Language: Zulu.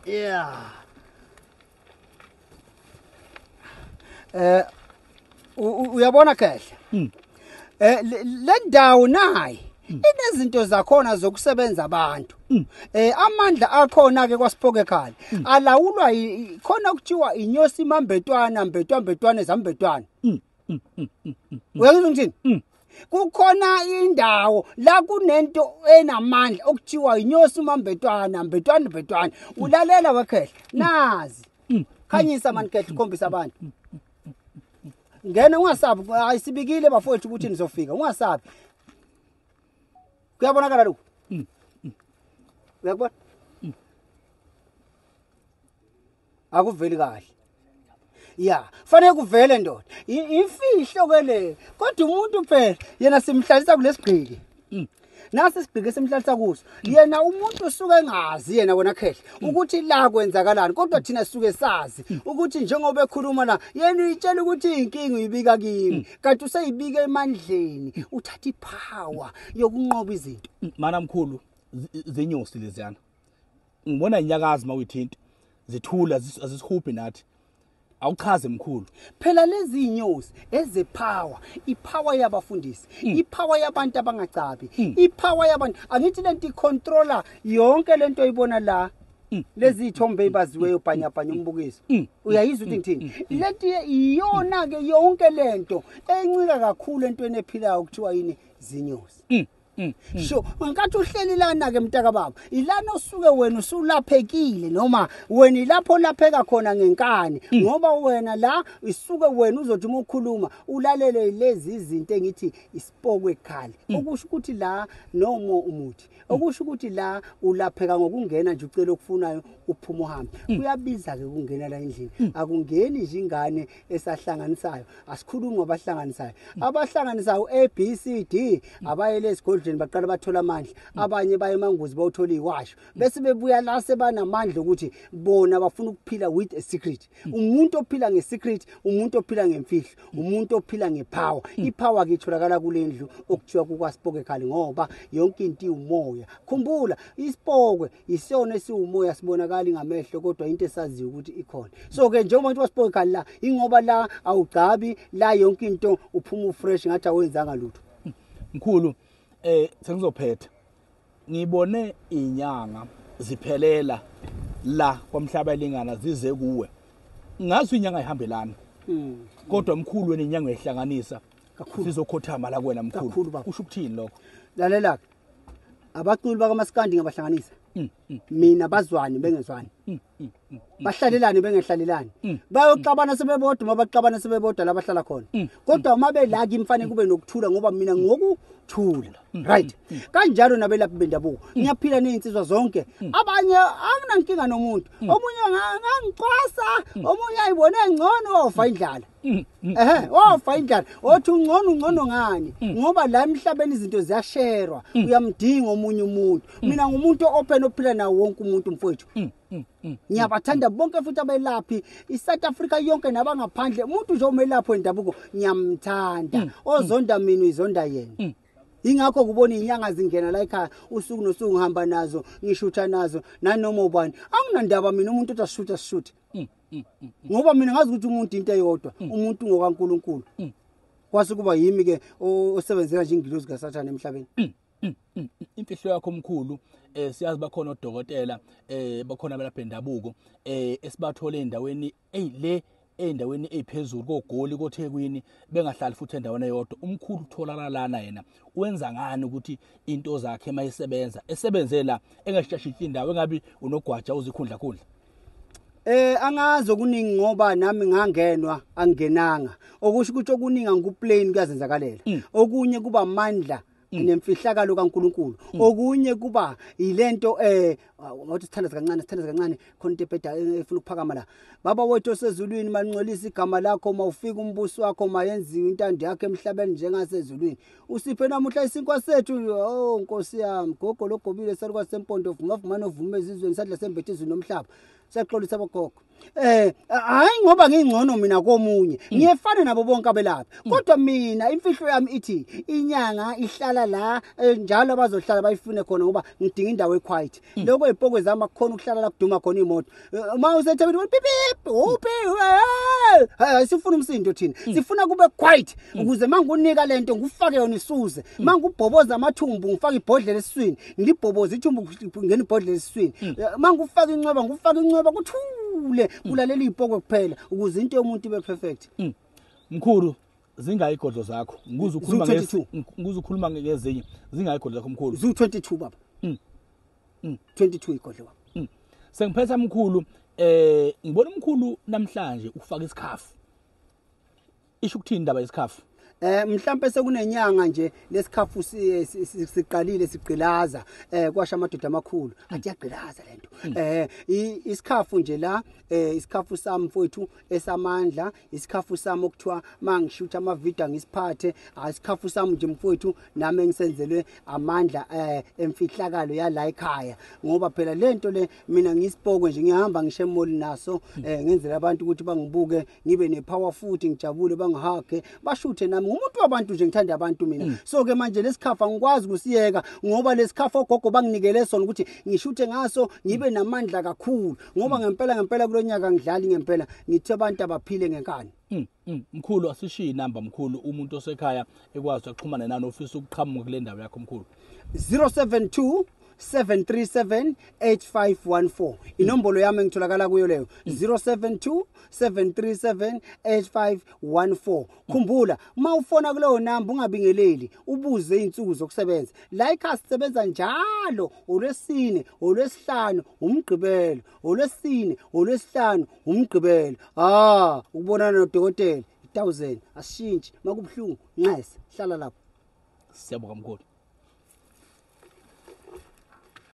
Yeah. Uyabona kahle. Le ndawo nayi inezinto zakhona zokusebenza abantu. Amandla akhona ke kwaSiphokekhali alawulwa khona kuthiwa inyosi mambetwana mbetwana zambetwana. Uyangizwa ngithini? Kukhona indawo la kunento enamandla okuthiwa inyosi mambetwana mbetwana mbetwana. Ulalela wekhehla nazi. Khanyisa mani khehla ukhombisa abantu. Ngena ungasabi, ayisibikile bafowethu ukuthi nizofika, ungasabi. Kuyabonakala lokho? Uyakubona? Akuveli kahle. Ya, fanele kuvele ndoda. Imfihlo ke le. Kodwa umuntu phela yena simhlalisa kulesigqiki. Nasi isigqiki esimhlalisa kuso. Yena umuntu usuke engazi yena wena khehla ukuthi la kwenzakalani, kodwa thina sisuke sazi ukuthi njengoba ekhuluma la yena uyitshela ukuthi inkinga uyibika kimi, kanti useyibika emandleni, uthatha ipower yokunqoba izinto. Mana mkhulu, zinyosi leziyana. Ngibona inyakazi mawuyithinta, zithula azisihubhi nathi. Awuchaze mkhulu. Phela lezi inyosi ezepower, ipower yabafundisi, ipower yabantu abangacabi, ipower yabantu. Angithi lento icontroller yonke lento oyibona la. Lezi ithombe ebaziweyo bhanyabhanya umbukiso. Uyayizwa ukuthi ngithini? Lento iyona ke yonke lento encika kakhulu entweni ephilayo kuthiwa yini, zinyosi. Sho, ngenkathi uhleli lana ke mntaka baba, ilana osuke wena usulaphekile noma wena ilapho lapheka khona ngenkani, ngoba wena la isuke wena uzothi uma ukhuluma ulalele lezi izinto engithi isipokwekhali, okusho ukuthi la noma umuthi, okusho ukuthi la ulapheka ngokungena nje ucela okufunayo uphuma uhambe. Kuyabiza ke ukungena la endlini, akungeni nje ingane esahlanganisayo. Asikhulumi ngabahlanganisayo, abahlanganisayo A B C D abayele esigodlweni baqala bathola amandla, abanye baye emanguzi bawuthola iwasho, bese bebuya la sebanamandla ukuthi bona bafuna ukuphila with a secret. Umuntu ophila ngesecret, umuntu ophila ngemfihlo, umuntu ophila ngepower. Ipower ke itholakala kulendlu okuthiwa kukwaSiphokekhali, ngoba yonke into iwumoya. Khumbula isipokwe isona esiwumoya, sibonakala ngamehlo kodwa into esaziyo ukuthi ikhona. So ke njengoba umuntu waSiphokekhali la, ingoba la awugcabi la yonke into uphuma ufresh ngathi awenzanga lutho. Mkhulu, sengizophetha. Ngibone inyanga ziphelela la kwamhlaba elingana zize kuwe. Ngazi inyanga ihambelana. Kodwa mkhulu wena inyanga uyihlanganisa kakhulu. Sizokhothama la kuwena mkhulu. Kusho ukuthini lokho? Lalela ke. Abaculi bakaMaskandi ngabahlanganisa. Mina bazwani bengezwani. Bahlalelani bengehlalelani. Bayoxabana sebebodwa, mabaxabana sebebodwa la bahlala khona. Kodwa uma bela kimi fanele kube nokuthula ngoba mina ngokuthula. Right. Kanjalo nabelaphi bendabuko. Ngiyaphila nezinsizwa zonke. Abanye anginankinga nomuntu. Omunye ngangicwasa, omunye ayibone ngcono ofa indlala. Ofa indlala. Othi ungcono ungcono ngani? Ngoba la emhlabeni izinto ziyasherwa. Uyamdinga omunye umuntu. Mina ngumuntu open ophila nawo wonke umuntu mfowethu. Ngiyabathanda bonke futhi abelaphi iSouth Africa yonke nabangaphandle. Umuntu nje omelaphi wendabuko ngiyamthanda. Ozonda mina uyizonda yena. Ingakho kubona inyanga zingena la ekhaya usuku nosuku ngihamba nazo, ngishutha nazo nanoma ubani. Anginandaba mina umuntu othi asishuthe asishuthe. Ngoba mina ngazi ukuthi umuntu into eyodwa, umuntu ngokaNkuluNkulu. Kwase kuba yimi ke osebenzela nje ingilozi kaSathane emhlabeni. Imfihlo yakho mkhulu, siyazi bakhona odokotela, bakhona abalapha endabuko, esibathole endaweni le endaweni eziphezulu koGoli koThekwini, bengahlali futhi endaweni eyodwa. Umkhulu utholakala lana yena wenza ngani ukuthi into zakhe mayisebenza esebenze la engashishintshi indawo, engabi unogwaja uzikhundla khundla? Angazi okuningi ngoba nami ngangenwa angenanga. Okusho ukuthi okuningi angikuplane kuyazenzakalela. Okunye kuba amandla nemfihlakalo kaNkuluNkulu. Okunye kuba ilento wathi sithandaza kancane, sithandaza kancane khona into ebheda efuna ukuphakama la. Baba wethu osezulwini, maningcwelisa igama lakho, mawufika umbuso wakho, mayenziwe intando yakho emhlabeni njengasezulwini. Usiphe namuhla isinkwa sethu, oh Nkosi yami, gogo logobile salukwazi sempondo, vuma vuma novume ezizweni, sadla sembethe izulu nomhlaba. Siyaxolisa bogogo. Hayi ngoba ngingcono mina komunye, ngiyefana nabo bonke abelaphi, kodwa mina imfihlo yami ithi inyanga ihlala la, njalo abazohlala bayifune khona ngoba ngidinga indawo equiet. Lokho ipokwe zami akukhona ukuhlala la kuduma khona imoto. Uma usethebeni pip pip uphi, hayi sifuna umsindo thina, sifuna kube quiet ukuze mangunika lento ngufake yona isuze. Mangubhoboza amathumbu ngifake ibhodlela esiswini, ngilibhoboza ithumbu ngene ibhodlela esiswini. Mangufaka incweba ngufaka incweba kuthule kulalela ipokwe kuphela ukuze into yomuntu ibe perfect. Mkhulu, zingayi igodlo zakho, ngikuzokhuluma Ziwu-22. ngikuzokhuluma ngezinye. Zingayi igodlo zakho mkhulu? Ziwu 22 baba. 22 igodlo baba. Sengiphetha mkhulu, ngibona umkhulu namhlanje ufaka isikhafu. Isho ukuthini indaba yesikhafu? Mhlambe sekunenyanga nje lesikhafu siqalile sigqilaza, kwasha amadoda amakhulu athi yagqilaza lento. Isikhafu nje la, isikhafu sami mfowethu esamandla, isikhafu sami okuthiwa mangishutha ama video ngisiphathe, isikhafu sami nje mfowethu nami engisenzelwe amandla emfihlakalo yala ekhaya, ngoba phela lento le mina ngisipokwe nje ngihamba ngishe emall naso, ngenzela abantu ukuthi bangibuke ngibe nepower futhi ngijabule, bangihage bashuthe nami. Ngumuntu wabantu nje, ngithanda abantu mina. So ke manje lesikhafu angikwazi kusiyeka ngoba lesikhafu ogogo banginikele sona ukuthi ngishuthe ngaso ngibe namandla kakhulu, ngoba ngempela ngempela kulonyaka ngidlali ngempela, ngithe abantu abaphile ngenkani. Mkhulu, asishiye inamba mkhulu, umuntu osekhaya ekwazi ukuxhumana nani ofisa ukuqhamuka kule ndawo yakho mkhulu. 072 737 8514 inombolo yami engitholakala kuyo leyo, 072 737 8514. Khumbula uma ufona kuleyo namba ungabingeleli, ubuze izinsuku zokusebenza. La ekhaya sisebenza njalo olwesine, olwesihlanu, umgqibelo, olwesine, olwesihlanu, umgqibelo. Ukubonana nodokotela 1000, asishintshi. Makubuhlungu nxese, hlala lapho. Siyabonga mkhulu.